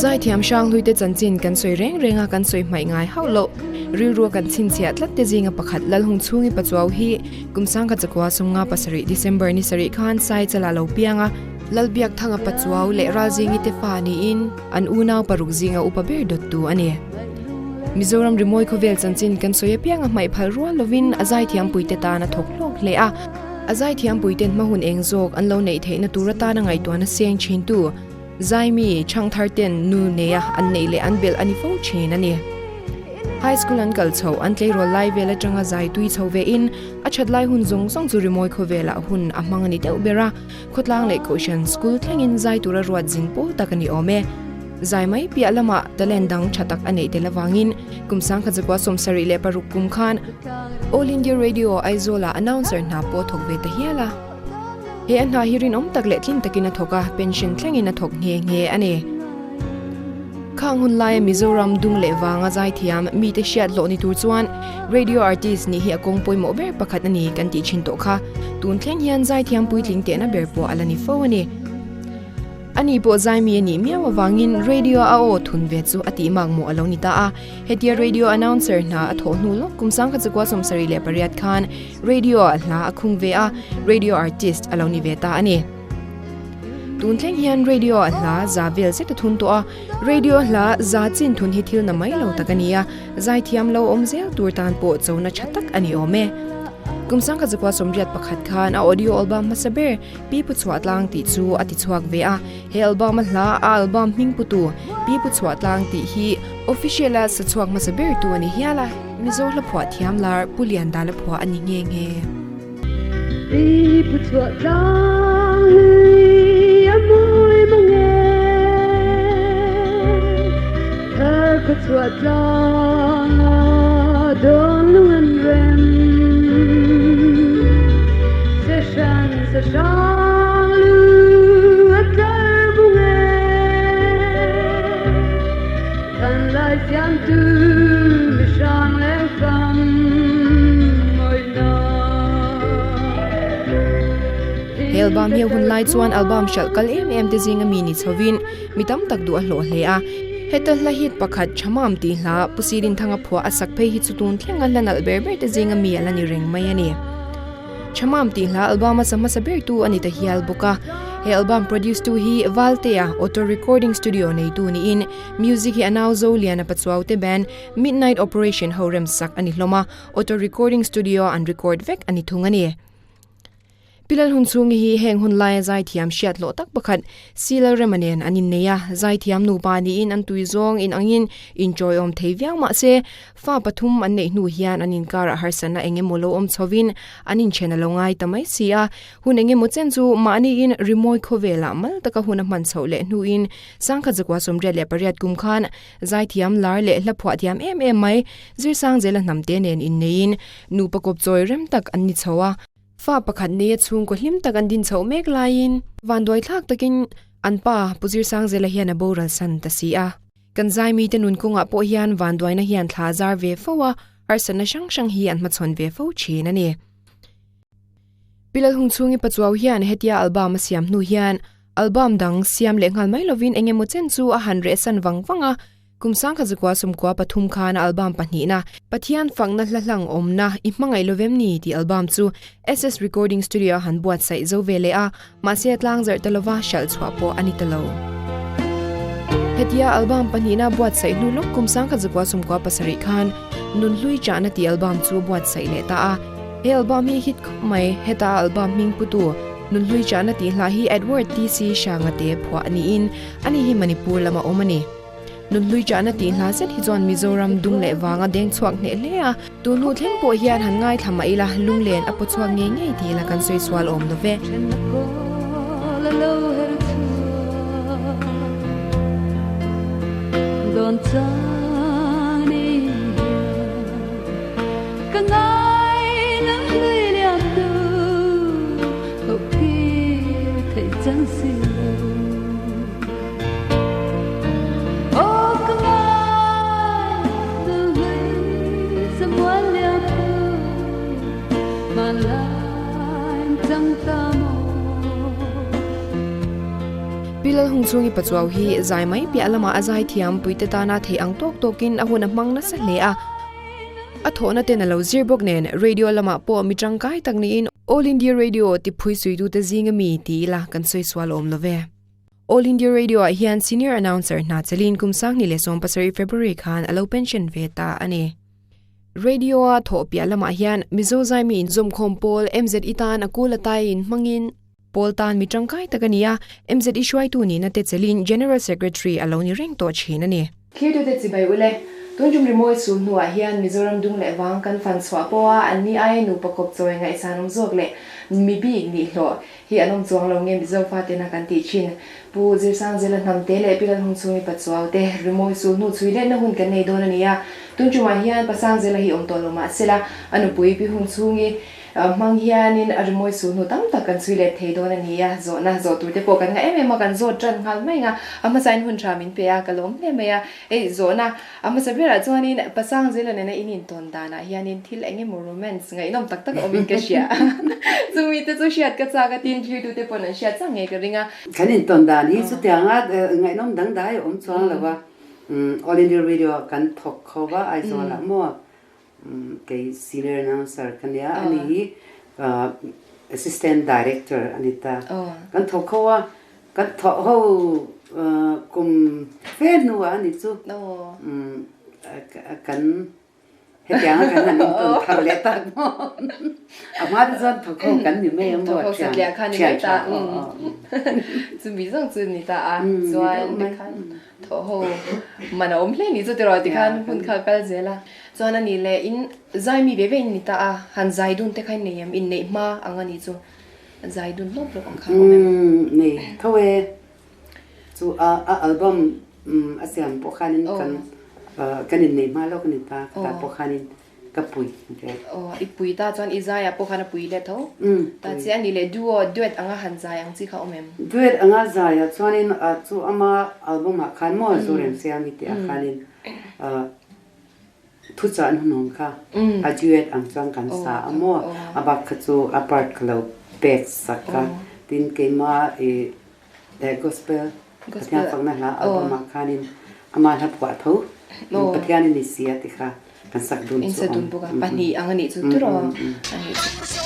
Zaithiam Hranghluite chanchin kan sawi reng reng a, kan sawi hmaih ngai hauh loh. Rilrua kan chhinchhiah tlat te zinga pakhat Lalhungchhungi Pachuau hi kum sangkhat zakua sawmnga pasarih December ni sarih khan Sai chala lo piang a, Lalbiakthanga Pachuau leh Ralzingi te fa niin an unau paruk zinga upa ber dawttu a ni. Mizoram rimawi khawvel chanchin kan sawi apiang a hmaih phal rual lovin a zaithiampuite tan a thawk hlawk hle a. A zaithiampuiten hma hun eng zawk an lo neih theihna tur atana ngaihtuahna seng thintu Zaimi chhangthar ten nu neia an neih leh an belh a ni fo thin a ni. High school an kal chho an tleirawl lai vel atanga zai tui chho ve in a that lai hun zawng zawng chu rimawi khawvelah hun a hmang a ni deuh ber a, khawtlang leh kohhran school thlengin zai tura ruat zin pawl tak a ni awm e. Zai mai piah lamah talent dang tha tak a neih tel avangin kum sangkhat zakua 76 kum khan All India Radio Aizawl-ah announcer hna pawh a thawk ve ta hial a. He a hna hi rinawm tak leh tlin takin a thawk a, pension thlengin a thawk nghe nghe a ni. Khang hun laia Mizoram dung leh vanga zaithiam mite hriat hlawh ni tur chuan radio artist nih hi a kawng pawimawh ber pakhat a ni kan tih thin tawh kha. Tun thleng hian zaithiam puitling tehna ber pawh a la ni fo a ni. Ani pawh zaimi a nih miau avangin radio a aw thun ve chu a tih mak mawh a lo ni ta a. Hetia radio announcer hna a thawh hnu lawk kum sangkhat zakua 78 khan radio ah hla a khung ve a, radio artist a lo ni ve ta a ni. Tun thleng hian radio ah hla za vel zet a thun tawh a, radio hla za chin thun hi thil na mai lo tak a ni a, zaithiam lo awm zel tur tan pawh chona tha tak a ni awm e. Kum sangkhat zakua 81 khan a audio album hmasa ber Pi Pu Chhuahtlang tih chu a ti chhuak ve a, he album a hla a album hming putu Pi Pu Chhuahtlang tih hi official a sa chhuak hmasa ber tu a ni hial a, Mizo hla phuah thiam lar Pu Liandala phuah a ni nghe nghe. Pi Pu Chhuahtlang hlui a mawi mang e, Thar khaw chhuahtlang a dawn lung an rem. Se hran se hrang lu a tlar bung e, Than lai siamtu mi hrang leng fam mawina. He album hi a hun lai chuan album hralh kal em em te zinga mi ni chhovin mi tam tak duh a hlawh hle a. Heta hla hit pakhat Thamam tih hla Pu Sirinthanga phuah a sak phei hi chu tun thlenga hla nalh ber ber te zinga mi a la ni reng mai a ni. Thamam tih hla album a sa hmasa ber tu a ni ta hial bawk a. He album produce tu hi Valtea Auto Recording Studio neitu niin music hi a nau Zo Liana Pachuau te band Midnight Operation ho remsak a ni hlawm a, Auto Recording Studio an record vek a ni thung a ni. Pilal hun chhungi hi heng hun laia zaithiam hriat hlawh tak pakhat Sila Rema nen an innei a, zaithiam nupa niin an tui zawng in angin inṭawiawm thei viau mah se, fa pathum an neih hnu hian an inkarah harsatna eng emaw lo awm chhovin an inṭhen a lo ngai ta mai si a. Hun eng emaw chen chu mahniin rimawi khawvelah mal taka hun a hman chhoh leh hnuin sangkhat zakua 88 kum khan zaithiam lar leh hla phuah thiam em em mai Zirsangzela hnamte nen inneiin nupa kawpchawi rem tak an ni chho a. Fa pakhat neia chhungkaw hlim tak an din chhoh mek laiin vanduai thlak takin an pa Pu Zirsangzela hian a boral san ta si a. Kan zaimite nun kawngah pawh hian vanduaina hian thla a zar ve fo a, harsatna hrang hrang hi an hmachhawn ve fo thin a ni. Pilal Hungchhungi Pachuau hian hetia album a siam hnu hian album dang siam leh nghal mai lovin eng emaw chen chu a han rehsan vang vang a, Kum sangkhat zakua 13 khan a album pahnihna, Pathian fakna hla hlang awmna i hmangaih lovem ni tih album chu SS Recording Studio a han buatsaih zo ve leh a, mahse a tlang zarh ta lova hralh chhuah pawh a ni ta lo. Hetia album pahnihna buatsaih hnu lawk kum sangkhat zakua 97 khan Nunhlui Chahna tih album chu a buatsaih leh ta a. He album hi hit khawp mai, heta album hming putu Nunhlui Chahna tih hla hi Edward TC Hranga te phuah niin ani hi Manipur lama awm a ni. Nunhlui chahna tih hla zet hi chuan Mizoram dung leh vanga deng chhuak hneh hle a, tun hnu thleng pawh hian han ngaithla mah ila lunglen a paw chhuak ngei ngei tih ila kan sawi sual awm lo ve. Lalhungchhungi Pachuau hi zai mai piah lamah a zai thiam puite tana theih ang tawk tawkin a hun a hmang nasa hle a. A thawhna ten a lo zir bawk nen radio lamah pawh mi tangkai tak niin All India Radio tiphui suitute zinga mi ti ila kan sawi sual awm lo ve. All India Radio ah hian Senior Announcer hna chelin kum sanghnih leh 17 February khan a lo pension ve ta a ni. Radio a thawh piah lamah hian Mizo Zaimi inzawmkhawm pawl MZI tan a kul atai in hmangin pawl tan mi tangkai tak a ni a, MZI hruaitu nihna te chelin General Secretary a lo ni reng tawh thin a ni. Thirtute chibai ule, tun tum rimawi chhum hnuah hian Mizoram dung leh vang kan fan chhuah pawha an ni aia nupa kawp chawi ngaihsan awm zawk leh mi bik nih hlawh hi an awm chuang lo nge Mizo fatena kan tih thin. Pu Zirsangzela Hnamte leh Pi Lalhungchhungi Pachuau te rimawi sul hnu chhui letna hun kan nei dawn a ni a, tun tumah hian Pasangzela hi awm tawh lo mah sela a nupui Pi Hungchhungi Hmang hianin a rimawi sul hnu tam tak kan chhui let thei dawn a ni a, zawhna zawh tur te pawh kan ngah em em a, kan zawt tan nghal mai ang a, a hmasain hun tha min pe a, ka lawm hle mai a. Hei zawhna a hmasa berah chuanin Pasang Zela nena in intawn danah hianin thil eng emaw romance ngaihnawm tak tak a awmin ka hria a, chumi te chu hriat ka chak a, tin thirtu te pawn an hriat chang ngei ka ring a. Kan intawn dan hi chutianga ngaihnawm dangdai a awm chuang lo a, All India Radio kan thawk kho va Aizawlah maw Kei senior announcer ka nia, ani hi assistant director a ni ta. Kan thawk ho a, kan thawk ho kum fe hnuah a ni chu kan hetiang a kan han intawn thar leh tak maw. A hma te chuan thawk ho kan ni mai ang maw, thian thian tha. Chumi zawng chu ni ta a, chuan tikhan Thaw ho man a awm hle ni chu tiraw tikhan hun kha a kal zel a. Chuan a nih leh in zai mi ve ve in ni ta a, han zai dun te kha in nei em? Inneih hma ang a ni chu zai dun hlawp hlawp ang kha a awm em? Umm nei tho e. Chu a a album a siam pawh khanin kan kan inneih hma lawk a ni ta, khata pawh khanin Ka pui ve. Aw, i pui ta chuan i zaiah pawh khan a pui leh tho. Ta che a nih leh duo, duet anga han zai ang chi kha awm em? Duet anga zaiah chuanin chu ama album ah khan maw Zoremsiami tih ah khanin thuchah an hun awm kha a duet ang chuan kan sa a maw, a bak kha chu a part ka lo pek sak a, tin keimah i gospel Pathian fakna hla album ah khanin ama hla phuah tho Pathian in i si a ti kha kan sak dun chu In sa dun bawk a, pahnih ang a nih chu tiraw a nih chu.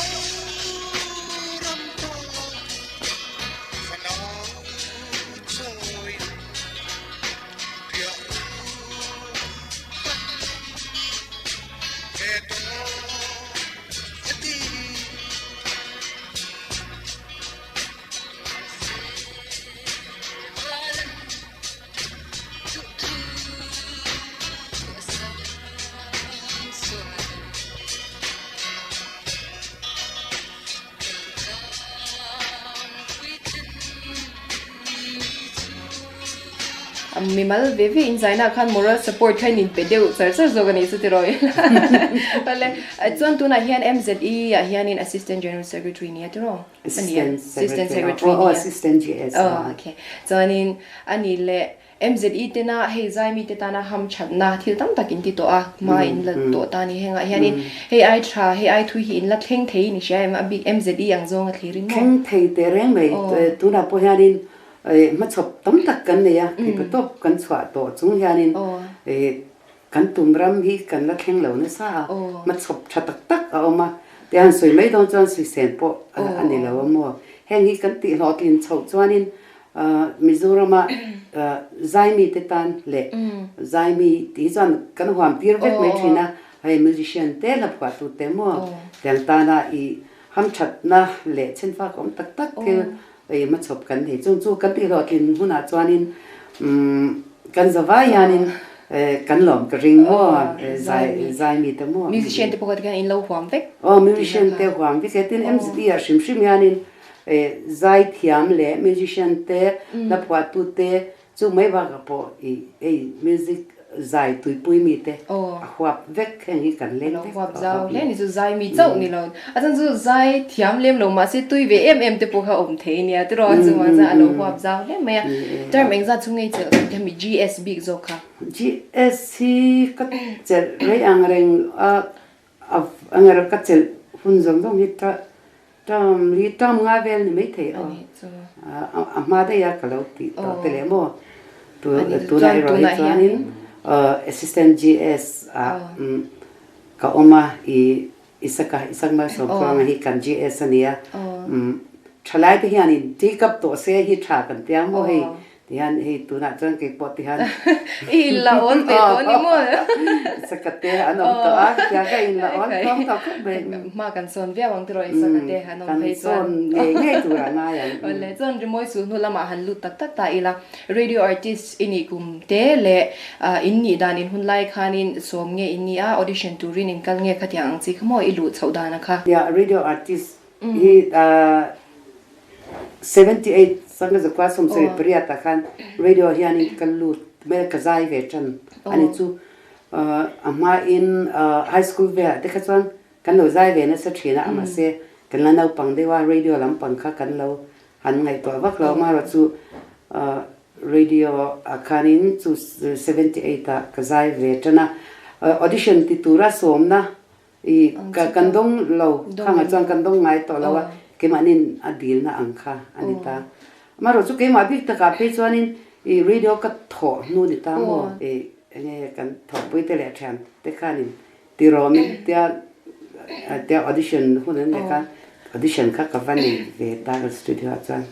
Mimal ve ve in zaina khan moral support kha in inpe deuh char char zawk a nih chu tiraw ila. Pale chuan tunah hian MZE ah hianin Assistant General Secretary nia tiraw? Assistant Secretary oh Assistant GS oh okay chuanin ani leh MZE tena hei zai mite tana ham thatna thil tam tak in ti tawh a hma in la tawh ta ni hengah hianin hei ai tha hei ai thui hi in la thleng thei ni hria em a bik MZE ang zawng a thlir in maw thleng thei teh reng mai tunah pawh hianin hmachhawp tam tak kan nei a theihpatawp kan chhuah tawh chung hianin Kan tum ram hi kan la thleng lo nasa a, hmachhawp tha tak tak a awm a, ti han sawi mai dawn chuan suisen pawh a ni lo a maw. Heng hi kan tih hlawhtlin chhoh chuanin Mizorama zaimi te tan leh zaimi tih hi chuan kan huam tir vek mai thin a, hei musician te hla phuahtu te maw tiang tana i hamthatna leh chhenfak awm tak tak thil Ei hmachhawp kan nei. Chung chu kan tih hlawhtlin hunah chuanin kan zavai hianin kan lawm ka ring maw, zai zai mi te maw. Musician te pawh kha tikhian in lo huam vek. Aw musician te huam vek e. Tin MZT ah hrim hrim hianin zai thiam leh musician te hla phuahtu te Chu mai bakah pawh i hei music zai tuipui mi te a huap vek heng hi kan leng vek. A lo huap zau hle ni chu zai mi chauh ni lo. A chan chu zai thiam lem lo mahse tui ve em em te pawh kha awm thei nia tiraw chu mah chuan a lo huap zau hle mai a. Term engzat chu ngei chelh kan ti hemi GS bik zawk kha. GS hi ka chelh rei ang reng a a angera ka chelh hun zawng zawng hi ta. Term li term nga vel ni mai thei aw. A hma daih a ka lo tih tawh te leh maw. Tunah erawh hi chuanin Assistant GS ah ka awm a, i Isaka, Isak Malsawmtluanga hi kan GS a nia. Thalai te hianin tea cup tawh se hi tha kan tia maw hei. Tihian hei tunah chuan kei pawh tihian I in la awn ve tawh ni maw? Sakate an awm tawh a, tihian ka in la awn tlawm tawh khawp mai. Hma kan sawn viau ang tiraw i sakate an awm phei chuan. Kan sawn ngei ngei tur a ngai ang. Awle, chuan rimawi sul hnu lamah han lut tak tak ta ila, radio artist i nih kum te leh in nih dan in hun lai khanin sawm nge in ni a, audition turin in kal nge khatiang ang chi kha maw i luh chhoh dan a kha? Nia, radio artist hi 78 sanga zakua sawmsarih pariat ah khan radio hianin ka lut mai ka zai ve tan a ni chu a hmain high school velah te kha chuan kan lo zai ve nasa thin a mahse kan la naupang deuh a radio lampang kha kan lo han ngaihtuah vak lo amaherawh chu radio ah khanin chu 78 ah ka zai ve tan a audition ti tura sawmna I ka kan dawng lo, khangah chuan kan dawng ngai tawh lo a, keimahnin a dilna ang kha a ni ta. Amaherawh chu keimah bik takah phei chuanin i radio ka thawh hnu ni ta maw, i enge kan thawhpui te leh thian te khanin tirawmin tia tia audition hun an nei khan audition kha ka va nei ve ta ka studio ah chuan.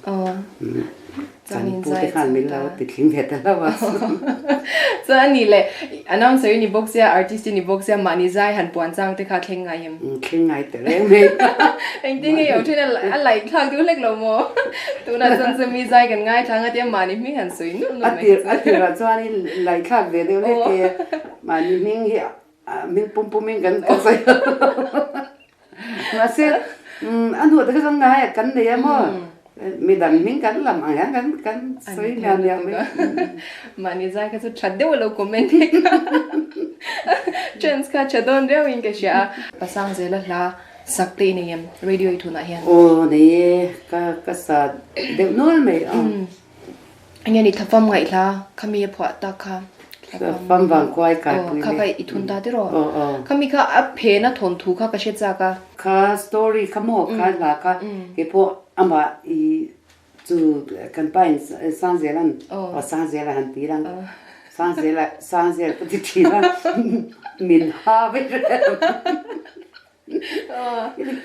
Kan pu te khan min lo ti thling ve ta hlauh a. Chuan a nih leh announcer i ni bawk sia, artist i ni bawk sia, mahni zai han puan chang te kha thleng ngai em? Thleng ngai ta reng mai. Engtin nge i awm thin a, a laih thlak deuh hlek lo maw? Tunah chuan chu mi zai kan ngaithla ang a tia mahni hming han sawi nulh nulh mai chu. A tirah chuanin laih thlak ve deuh hlek e, mahni hming hi hming pum pumin kan sawi lo. Mahse, a hnuah te kha chuan ngai kan nei a maw? Midang hming kan lam ang hian kan kan sawi miah miah mai. Mahni zai kha chu tha deuh a lo comment mek a. Chance kha tha dawn riau in ka hria a. Pasang zela hla sak te i nei em radio i thunah hian? Aw nei e, ka ka sa deuh nual mai a. Enge ni thlafam ngaihla khami a phuah tak kha thlafam vang khuai kai pui kha kha i thun ta tiraw khami kha a phen a thawn thu kha ka hre chak a kha story kha maw kha hla kha kei pawh amah i chu kan pa in Sangzelan aw Sangzela han ti lang Sangzela Sangzel ka ti thin a min ha vek reng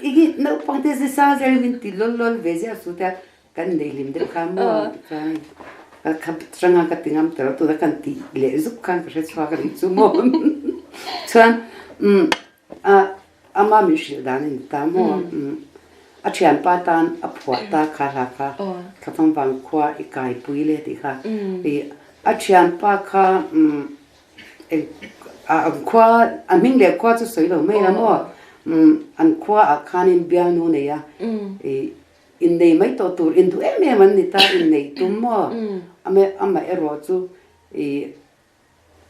i naupang te Sangzel min ti lawl lawl ve ziah su te a Kan nei hlim deuh kha maw chuan ka khap hranga ka ti ngam ta lo tuna kan tih leh zuk khan ka hre chhuak a nih chu maw chuan umm a ama min hrilh dan a ni ta maw umm a thianpa tan a phuah ta kha hla kha Thlafang vang khua i kai pui le tih kha i a thianpa kha umm eng a khua a hming leh khua chu sawi lo mai la maw umm an khua ah khanin bialnu nei a i Innei mai tawh tur induh em em an ni ta, inneih tum maw? Amah erawh chu i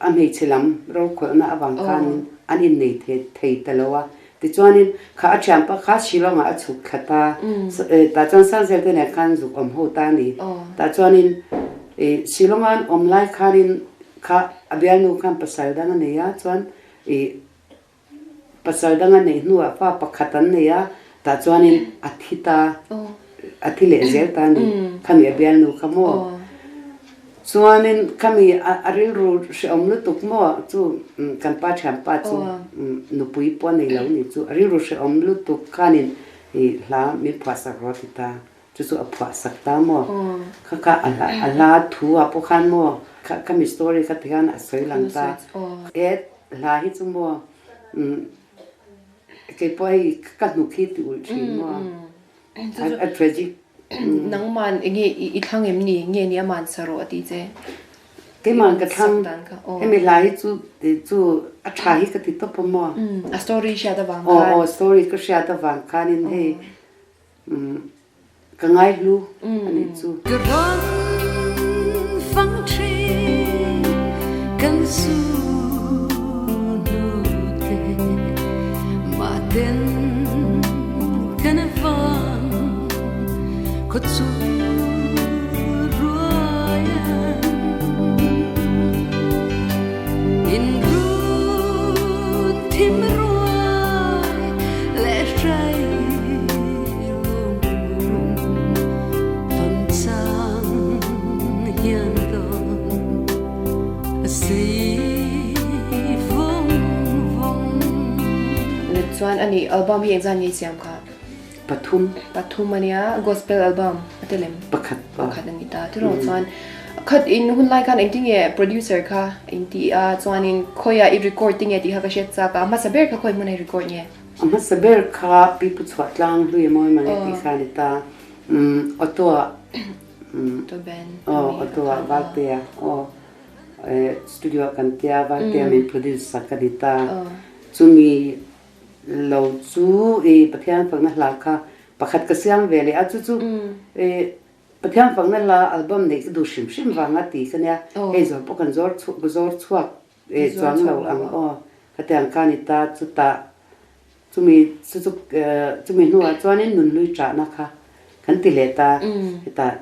a hmeichhe lam rokhawlhna avang khanin an innei thei ta lo a. Tichuanin kha a thianpa kha Shillong-ah a chhuk thla ta, tah chuan Sanzel te nen khan zuk awm ho ta a ni. Tah chuanin i Shillong-a an awm lai khanin kha a bialnu khan pasal dang a nei a, chuan i Pasal dang a neih hnuah fa pakhat an nei a, tah chuanin a thi ta, a thi leh zel ta a ni, khami a bialnu kha maw? Chuanin khami a rilru hrehawm lutuk maw chu kan pa thianpa chu nupui pawh a nei lo ni chu, a rilru hrehawm lutuk khanin hla min phuahsak rawh a ti ta, chu chu a phuahsak ta maw? Kha kha a hla thu ah pawh khan maw khami story kha ti khan a sawi lang ta. Hla hi chu maw kei pawh hei ka hnuk hi ti ulh thin maw a tragic. Nangman enge i thlang em ni nge ni aman sa rawh a ti che. Keiman ka thlang hemi hla hi chu chu a tha hi ka ti tawp a maw. A story hriat avang khan. Aw aw story ka hriat avang khanin hei Ka ngai hlu a nih chu. Ka rawn fang thin kan su hnu te mah ten kan vang khaw chu ruai an in run thim ruai leh hrai. Sei vawng vawng. Chuan ani album hi engzan nge i siam kha? Pathum. Pathum ania gospel album a tel em? Pakhat. Pakhat a ni ta. Tiraw chuan khat in hun lai khan engtin nge producer kha in ti a chuanin khawiah i record tinge tih kha ka hriat chak a, a hmasa ber kha khawi hmuna i record nge? A hmasa ber kha Pi Pu Chhuah Tlang hlui a mawi mawle tih kha a ni ta. Auto-ah aw auto-ah Valtea aw studio-ah kan tia Valtea min produce sak a ni ta. Chumi lo chu i Pathian fakna hla kha pakhat ka siam ve leh a chu chu i Pathian fakna hla album neih ka duh hrim hrim vanga ti ka nia hei zawr pawh kan zawr zawr chhuak chuang lo ang aw khatiang kha a ni ta chutah chumi chu chu chumi hnuah chuanin nunhlui ṭahna kha kan ti leh ta hetah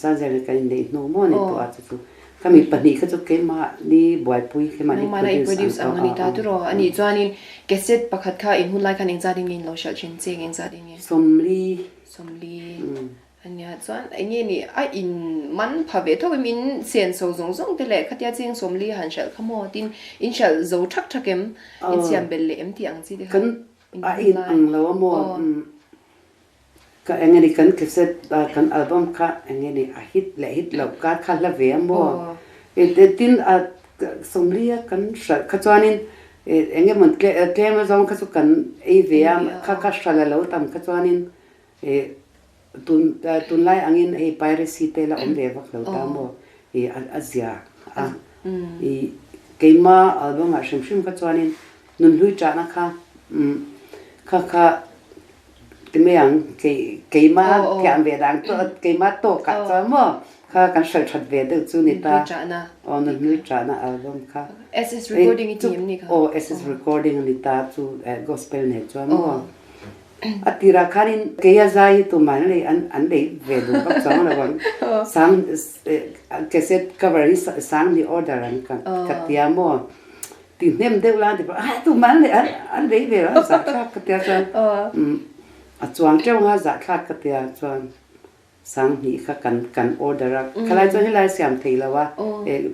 Sanzia kan inneih hnu maw ni tawh a chu chu. Khami pahnih kha chu keimahni buaipui, keimahni Nangmahna i produce ang a ni ta tiraw? A nih chuanin cassette pakhat kha in hun lai khan engzat in nge in lo hralh thin che, engzat in nge? Sawmli. Sawmli a nia chuan eng nge ni a in man pha ve tho em in senso zawng zawng te leh khatia cheng sawmli han hralh kha maw tin in hralh zo thak thak em in siam belh leh em tih ang chi te kha Kan a in ang lo a maw? Ka eng ani kan cassette a kan album kha eng nge ni a hit leh hit loh kar kha hla ve a maw? Tin a sawmli a kan hralh kha chuanin eng emaw tlem azawng kha chu kan ei ve a kha kha hralh a lo tam kha chuanin tun tunlai angin hei piracy te la awm ve vak lo ta maw a zia a keima album ah hrim hrim kha chuanin nunhlui ṭahna kha kha kha Ti mai ang, keimah thiam ve dan keimah tawk ah chuan maw kha kan hralh that ve deuh chu ni ta. Aw nunhlui ṭahna album kha. SS recording i ti em ni kha? Aw SS recording a ni ta chu gospel nen chuan maw. A tirah khanin kei a zai hi tumah an lei an lei ve duh vak chuang lo ang. Sang cassette cover hi sang ni order ang ka tia maw. Ti hnem deuh la an ti pawh a tumah an leh an lei ve lo a zahthlak ka tia chuan a chuang teuh anga zahthlak ka tia chuan sanghnih kha kan kan order a khalai chuan helai siam thei lo a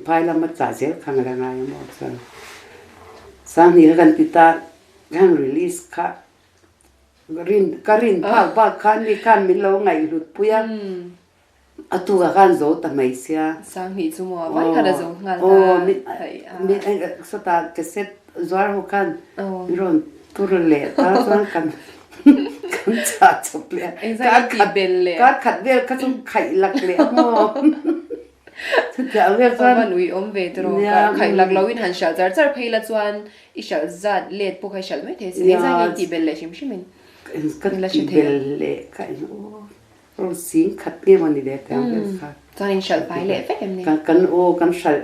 phai lama chah zel kha nga la ngai a maw chuan sanghnih kha kan ti ta heng release kha rin ka rin phak bak khan mi khan min lo ngaihhlut pui a. A tu ah khan zo ta mai sia. Sanghnih chu maw vai khan a zo nghal ta. Aw mi sawtah cassette zuar ho khan min rawn tur leh ta chuan kan kan chah chawp leh a. Engzah nge tih bel leh. Kar khat vel kha chu khaih lak leh a maw. Chutiang vel chuan. A van ui awm ve tiraw. Kar khaih lak loin han hralh char char phei la chuan i hralh zat let pawh kha i hralh mai thei a sin. Engzah nge tih bel leh hrim hrim in. Ka tih bel leh kha eng aw. Rawn sing khat nge maw ni ve teh ang vel kha. Chuan in hralh fai leh vek em ni? Kan aw kan hralh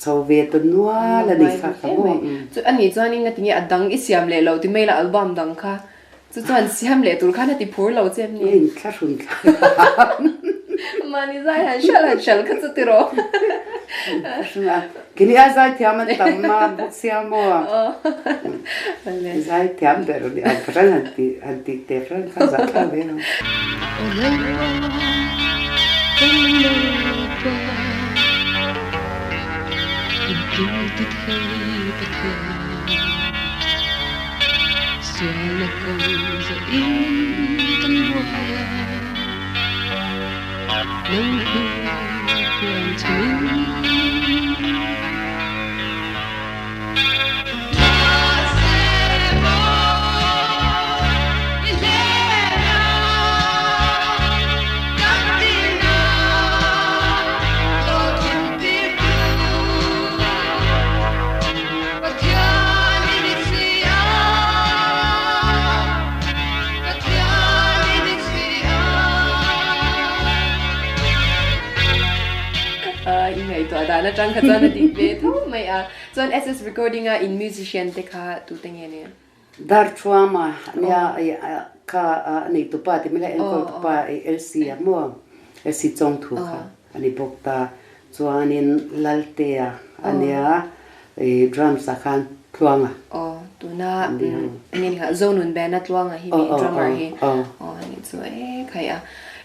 chho ve ta nual a ni kha ka maw. Chu a nih chuan in ngatinge a dang i siam leh lo ti mai la album dang kha chu chuan siam leh tur khan a ti phur lo che em ni? In thlahrun thla. Mahni zai han hralh han hralh kha chu ti rawh. Thlahrun a kini a zai thiam an tam a bawk sia maw. Zai thiam ber a ni ang fahran han tih han tih teh fahran kha zahthlak ve lo. I ngaihtuah dan atang kha chuan a dik ve tho mai a. Chuan SS recording a in musician te kha tute nge ni? Darthuama nia kha a nei tupa ti mai la enkawl tupa LC a maw LC Chawngthu kha a ni bawk ta. Chuanin Laltea a nia drums ah khan Tluanga. Aw tuna enge ni kha Zonun Band a Tluanga hi mi drummer hi. Aw ani chu e khai a.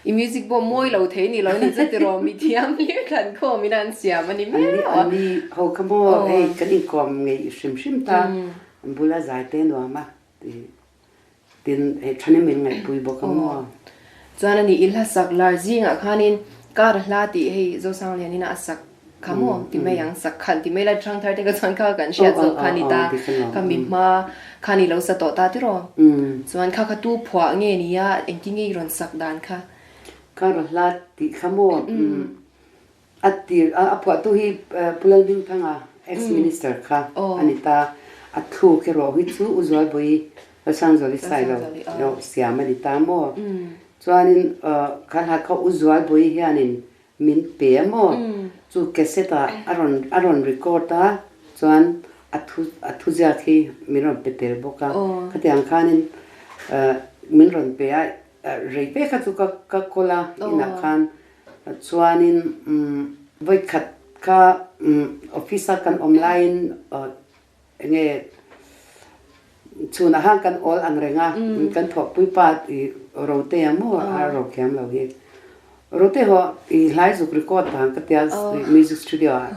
I music pawh mawi lo thei ni lo ni chu tiraw mi thiam hlir thlan khawm in an siam a ni miau a. An ni ho kha maw hei kan inkawm ngei hrim hrim ta an bula zai te nuam a tin hei thahnem in ngaihpui bawk a maw. Chuan a ni i hla sak lar zingah khanin kar hla tih hei Zosanglian in a sak Kha maw ti mai ang sak khan ti mai la ṭhang thar te ka chuan kha kan hriat zawk kha ni ta kha mi hma kha ni lo sa tawh ta tiraw chuan kha kha tu phuah nge nia engtin nge i rawn sak dan kha. Ka rawn hla tih kha maw a tir a phuah tu hi Pu Lalhmingthanga ex minister kha a ni ta a thluk erawh hi chu U Zualbawi Lalsangzuali Sailo siam a ni ta maw chuanin kha hla kha U Zualbawi hianin Min pe a maw? Chu cassette ah a rawn a rawn record a, chuan a thu a thuziak hi min rawn pe tel bawk a. Khatiang khanin min rawn pe a, rei fe kha chu ka ka kawl a inah khan. Chuanin vawikhat kha office a kan awm laiin Enge chhunah khan kan awl ang reng a, kan thawhpui pa i Rote a maw a ro thiam lo hi. Rote ho i hlai zuk record vang ka tia music studio ah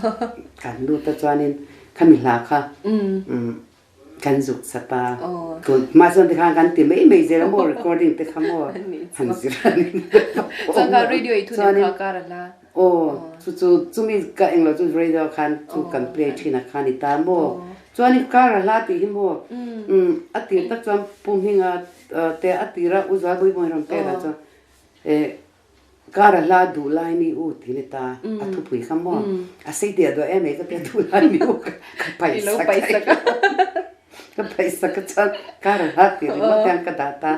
kan lut a chuanin khami hla kha kan zuk sat a. Tun hma chuan tikhan kan ti mai mai zel a maw recording te kha maw han zir a ni. Chuan kha radio i thu nem kha kar a hla. Aw, chu chu chumi ka englo chu radio khan chu kan play thin a kha ni ta maw? Chuanin car a hla tih hi maw? Umm a tir tak chuan Pu Hminga te a tira U Zualbui pawh hi rawn pek ah chuan eh car a hla duh lai mi u ti ni ta a thupui kha maw? A sei teh duah em ei ka tia duh lai mi u ka paihsak a ka paihsak a chuan car a hla tih ringawt hian ka dah ta.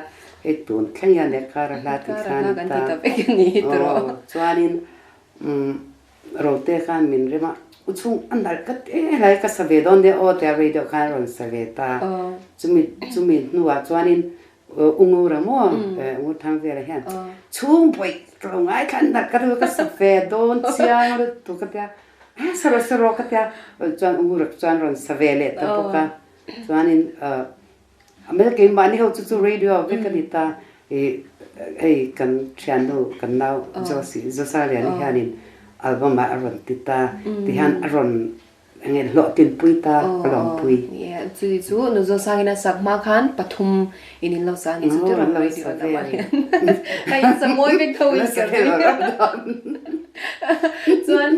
Hei tun thleng hian leh kar a hla tih khan ta aw chuanin Rote khan min rem a u chhung a nalh ka te lai ka sa ve dawn nia aw tia rei deuh khan a rawn sa ve ta chumi chumi hnuah chuanin u Ngura maw Ngur thang velah hian chhung pawih ka lo ngai thla a nalh ka rilru ka sa ve dawn chiang lutuk ka tia sa rawh sa rawh ka tia chuan u Ngura chuan rawn sa ve leh ta bawk a chuanin Amel keimahni ho chu chu radio vek a ni ta i hei kan thiannu kan nau Josie Josaliani hianin album ah a rawn ti ta ti hian a rawn enge hlawhtinpui ta ka lawmpui. Chu chu nu Zosangin a sak hma khan pathum in in lo sa a ni chu tirh radio lamah hian ka in sa mawi vek tho in ka ring. Chuan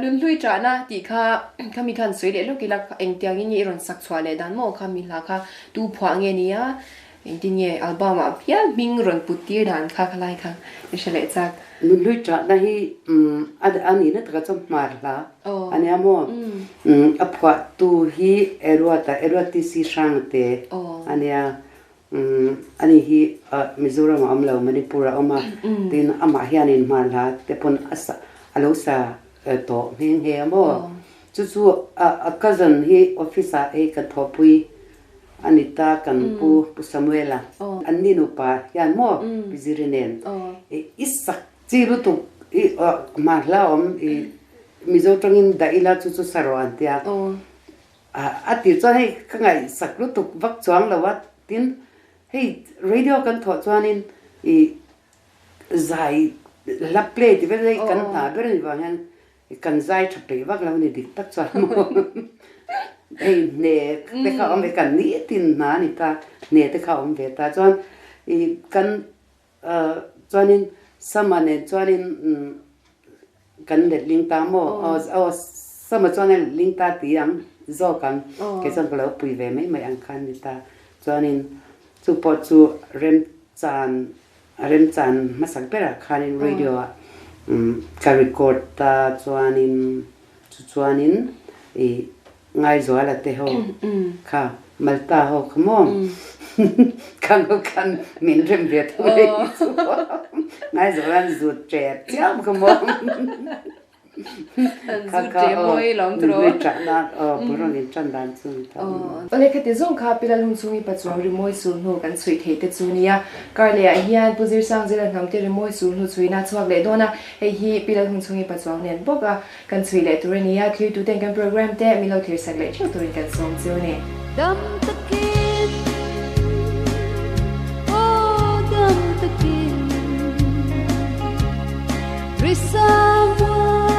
nunhlui ṭahna tih kha khami khan sawi leh lawk ila engtiangin nge i rawn sak chhuah leh dan maw khami hla kha tu phuah nge nia engtin nge album ah hial hming rawn put tir dan kha khalai kha i hre leh chak. Nunhlui ṭahna hi a nihna takah chuan hmar hla a nia maw? A phuahtu hi Eruata, Eruat TC Hrangte a nia. Ani hi Mizoram a awm lo, Manipur a awm a, tin amah hianin hmar hla te pawn a sa a lo sa tawh nghe nghe a maw? Chu chu a cousin hi office ah hei kan thawhpui a ni ta kan pu Pu Samuela an ni nupa hian maw Pi Ziri nen i sak chi lutuk i hmar hla awm i Mizo tangin dah ila chu chu sa rawh an tia. A tir chuan hei ka ngaihsak lutuk vak chuang lo a, tin hei radio kan thawh chuanin i zai hla play ti vel hei kan hna ber a ni vang hian kan zai tha peih vak lo a ni dik tak chuan maw hei hne te kha a awm ve kan nitin hna a ni ta hne te kha a awm ve ta chuan i kan Chuanin Sama nen chuanin kan letling ta maw? Aw, Sama chuan a letling ta ti ang zawk ang, kei chuan ka lo pui ve mai mai ang khan ni ta. Chuanin chu pawh chu remchan, remchan hmasak berah khanin radio ah ka record ta chuanin chu chuanin ih Ngaizuala te ho kha Malta ho kha maw khang ho khan min rem ve tho mai chu Ngaizuala'n zut ṭe chiam kha maw kha kha aw nui ṭah nan aw bul rawn in ṭan dan chu ni ta. Awle khati zawng kha Pilal hun chhungi pachuang rimawi sul hnu kan chhuih theih te chu nia. Karleh ah hian Pu Zirsangzela hnamte rimawi sul hnu chhuihna a chhuak leh dawn a, hei hi Pilal hun chhungi pachuang nen bawk a. Kan chhui leh tur a ni a, thirtuten kan program te min lo thirsak leh theuh turin kan sawm chu a ni. Dam takin, aw dam takin. Risam.